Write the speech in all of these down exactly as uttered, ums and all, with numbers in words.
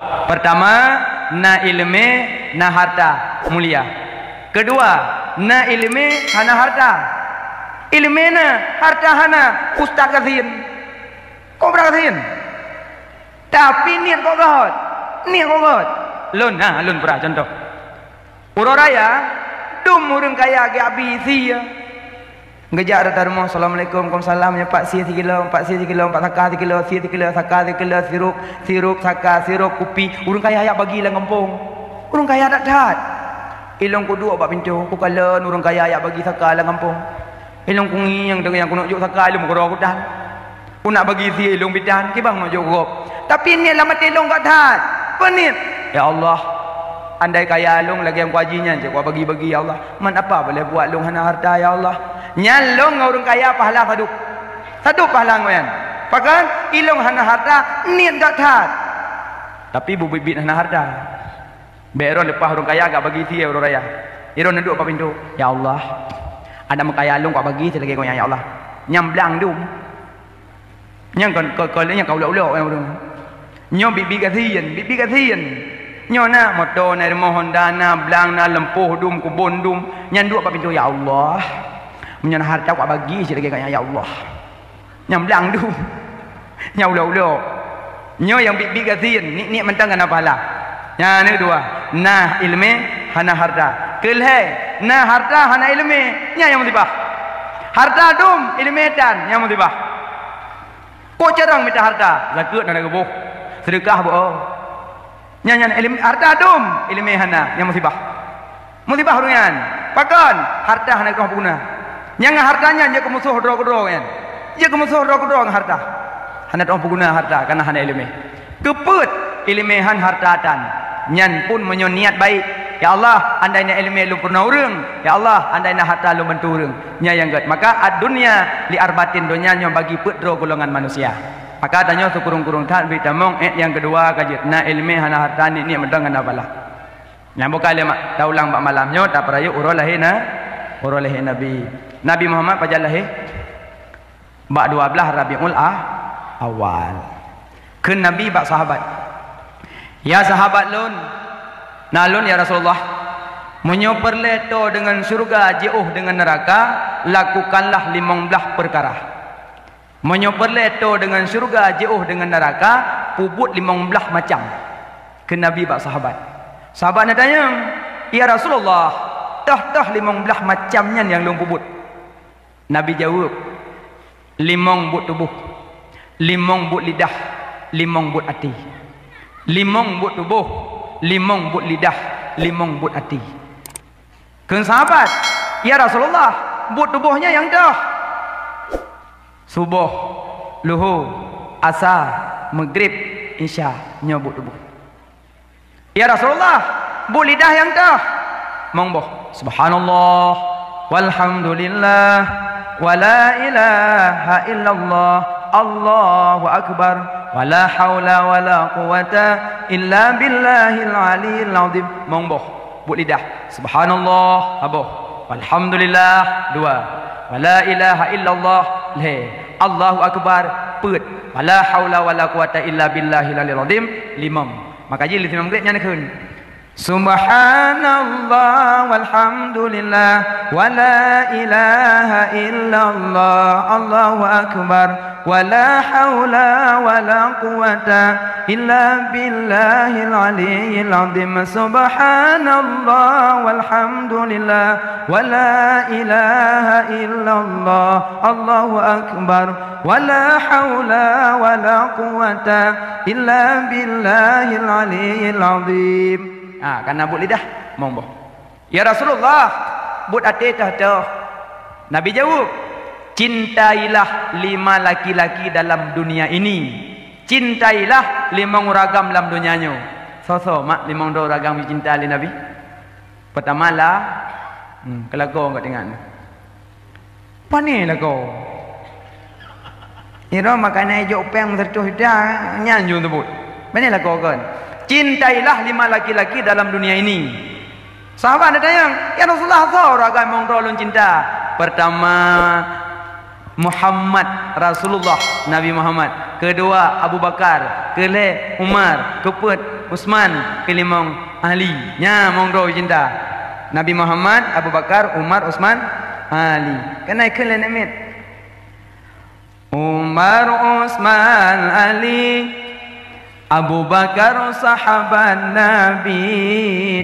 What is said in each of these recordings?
Pertama, na ileumé, na harta, mulia. Keudua, na ileumé, hana harta. Ileumé na, harta hana, ustaz gasien. Kok brat gasien? Tapi niet kok göt. Niet kok göt. Lôn, ha, lôn peurah contoh. Uroe raya, dum ureuëng kaya geujak bi sie. Geujak rata rumoh, "Assalamualaikum, waalaikumsalam, nyoe pat sie sikilo, pat sie sikilo, pat saka sikilo, sie sikilo, saka sikilo, sirup, sirup, saka, sirup, kupi." Ureuëng kaya jak bagi lam gampông. Ureuëng kaya that-that. Ilong kuduek bak pintoe, kukalon ureuëng kaya jak bagi saka lam gampông. Ilong kungieng deungon nyang kuneuk jok saka, ilong keudroe kudan. Kuneuk bagi sie ilong bidan, kiban neuk jok gob. Tapi niet lam até lôn göt that. Peue niet? Ya Allah, andai kaya lôn lagée nyang kuaji nyan, cit kubagi-bagi, ya Allah. Man apa boleh buat lôn hana harta, ya Allah. Nyan lôn ngon ureuëng kaya pahala sadub. Sadub pahala ngon nyan. Pakon? Ilong hana harta, niet göt that. Tapi bubit-bit hana harta. Bék droe leupah ureuëng kaya geujak bagi sie uroe raya. Droe neuduek bak pintoe, "Ya Allah, aneuk meukaya lôn kubagi sie lagée gobnyan, ya Allah." Nyang blang dum. Nyang kon, kon, kon nyang ka ulok-ulok nyang ureuëng. Nyoe biet-biet gasien, biet-biet gasien. Nyoe na moto, na rumoh Honda, na blang, na lampôh dum, kubon dum. Nyan duek bak pintoe, "Ya Allah, meunyoe na harta kubagi sie lagée gobnyan, ya Allah." Nyang blang dum. Nyang ulok-ulok. Nyoe nyang biet-biet gasien, niet-niet mantong hana pahala. Nyang keudua, na ileumé, hana harta. Keulhée, na harta, hana ileumé, nyan nyang musibah. Harta dum, ileumé tan, nyang musibah. Kok carông mita harta, zakeuet hana geuboh, seudeukah boh. Nyan, nyan, ileum-, harta dum, ileumé hana, nyang musibah. Musibah ureuëng nyan. Pakon? Harta hana teupeuguna. Nyang ngon harta nyan jeuet keu musoh droe keudroe nyan. Jeuet keu musoh droe keudroe ngon harta. Hana teupeuguna harta, kareuna hana ileumé. Keupeuet ileumé han harta tan. Nyan pun meunyoe niet baik, "Ya Allah, andai na ileumé lôn peurunoe ureuëng. Ya Allah, andai na harta lôn bantu ureuëng." Nyan nyang gét. Maka ad-dunya li arbatin, donya nyoe bagi peuet droe golongan manusia. Maka tanyoe sikureueng-kureueng that bri tamong, ék nyang keudua ka jeuet, na ileumé hana harta, niet-niet mantong hana pahala. Nyang buka lé mak, taulang bak malam nyoe, tapeurayeuk uroe lahé na, uroe lahé Nabi. Nabi Muhammad pajan lahé? Bak dua blaih Rabiul A-, Awal. Kheun Nabi bak sahabat, "Ya sahabat lôn, na lôn ya Rasulullah, meunyoe peureulée toe deungon syeuruga jiôh deungon neuraka, lakukanlah limong blaih peukara." Meunyoe peureulée toe deungon syeuruga jiôh deungon neuraka, peubuet limong blaih macam, kheun Nabi bak sahabat. Sahabat neutanyong, "Ya Rasulullah, toh-toh limong blaih macam nyan nyang lôn peubuet?" Nabi jaweueb, "Limong buet tuboh, limong buet lidah, limong buet até." Limong buet tuboh, limong buet lidah, limong buet até. Kheun sahabat, "Ya Rasulullah, buet tuboh nyan nyang toh?" "Suboh, luho, asa, meugrib, isya, nyoe buet tuboh." "Ya Rasulullah, buet lidah nyang toh?" "Mong boh. Subhanallah, walhamdulillah, wala ilaha illallah, Allahu akbar, wala haula wala quwata illa billahil aliyil azim." Mong boh. Buet lidah. Subhanallah, saboh. Walhamdulillah, dua. Wala ilaha illallah, lhée. Allahu akbar, peuet. Wala haula wala quwata illa billahil aliyil azim, limong. Maka jih lheueh meugrib nyan kheun, "Subhanallah, walhamdulillah, wala ilaha illallah, Allahu akbar, wala haula wala quwata illa billahil aliyil azim. Subhanallah, walhamdulillah, wala ilaha illallah, Allahu akbar, wala haula wala quwata illa billahil aliyil azim." Ha, kana buet lidah, mong boh. "Ya Rasulullah, buet até toh-toh?" Nabi jaweueb, "Cintailah lima laki-laki dalam dunia ini. Cintailah limong ureueng agam lam donya nyoe." Soe-soe mak limong droe ureueng agam jicinta lé Nabi? Peutama la, hmm, keulakoe ka teuingat. Pane lakoe? Nyoe makanan ijok péng seratus juta, nyan jeuet teubeuet. Pane lakoe kon? "Cintailah lima laki-laki dalam dunia ini." Sahabat neutanyong, "Ya Rasulullah, soe ureueng agam limong droe lôn cinta?" "Peurtama, Muhammad Rasulullah, Nabi Muhammad. Keudua, Abu Bakar. Keulhée, Umar. Keupeuet, Utsman, keulimong Ali. Nyan mong droe cinta. Nabi Muhammad, Abu Bakar, Umar, Utsman, Ali. Keunan kheun lé aneuk miet. Umar, Utsman, Ali, Abu Bakar sahabat Nabi,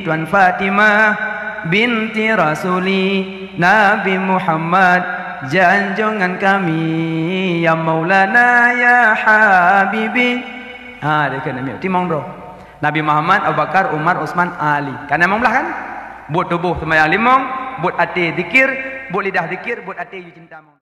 Tuan Fatimah binti Rasuli, Nabi Muhammad janjongan kami, ya Maulana ya Habibi. Ha, dia kheun aneuk miet, timong droe. Nabi Muhammad, Abu Bakar, Umar, Utsman, Ali. Kan limong blah kan? Buet tuboh seumayang limong, buet até zikir, buet lidah zikir, buet até yue cinta mong.